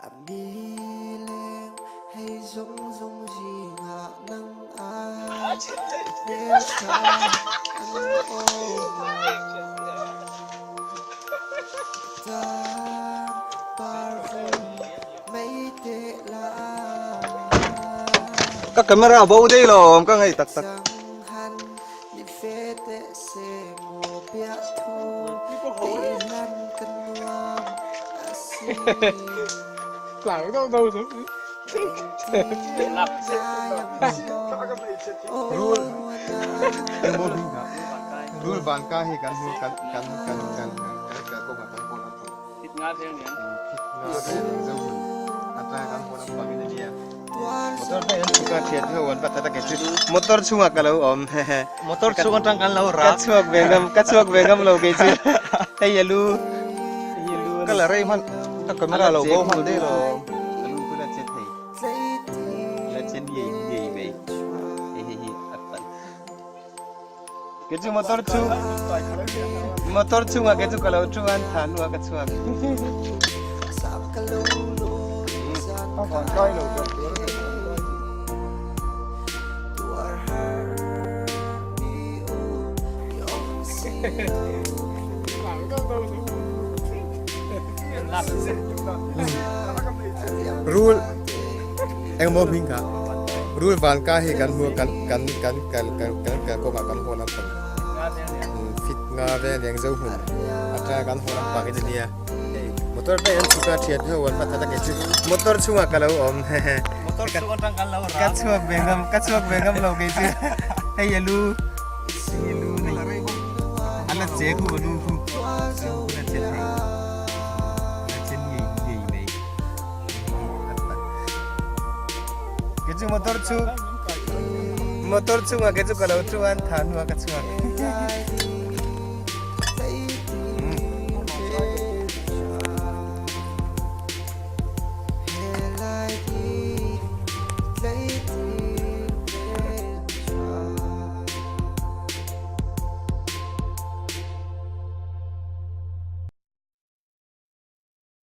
A mi leng hei zawng zawng zingah nang ai hmeltha an awm lo. Tan par vul mai teh la. Ka camera bo dei lo awm ka ngei tak tak. Changhan ni fe teh se maw piah thu tih hlan ka nuam a si. Rul engmaw hming kha rul van ka hi kan hmu kan kan kan kan kan kan kawngah kan hawn a phawt. Fit nga vel zo hun atanga kan hawn ang bangin ania. Motor hei an chhuk a thian ho an va ta tak chu motor chungah ka lo awm hehe. Motor chung atang kan lo rak. Ka chhuak ve ngam ka chhuak ve ngam lo kei chu hei a lu hei a lu ka la rei hman ka camera lo bo hman dei lo. A lu chu la che thei la che ngei ngei mai hei hei hi a tan. Kei chu motor chu motor chungah kei chu ka lo thu an tha hnuah ka chhuak. Rul engmaw hming kha rul van ka hi kan hmu kan kan kan kan kan kan kan kawngah kan hawn lampang fit nga vel eng zo hmun atanga kan hawn lampang in ania hei motor te an chhuk a thian ho an va ta tak chu motor chungah ka lo awm hehe motor chung atang kan lo rak ka chhuak ve ngam ka chhuak ve ngam lo kei chu hei a lu hei a lu nei a la che khu a lu khu a la che thei la che ngei ngei mai Kei chu motor chu motor chungah kei chu ka lo thu a an tha hnuah ka chhuak.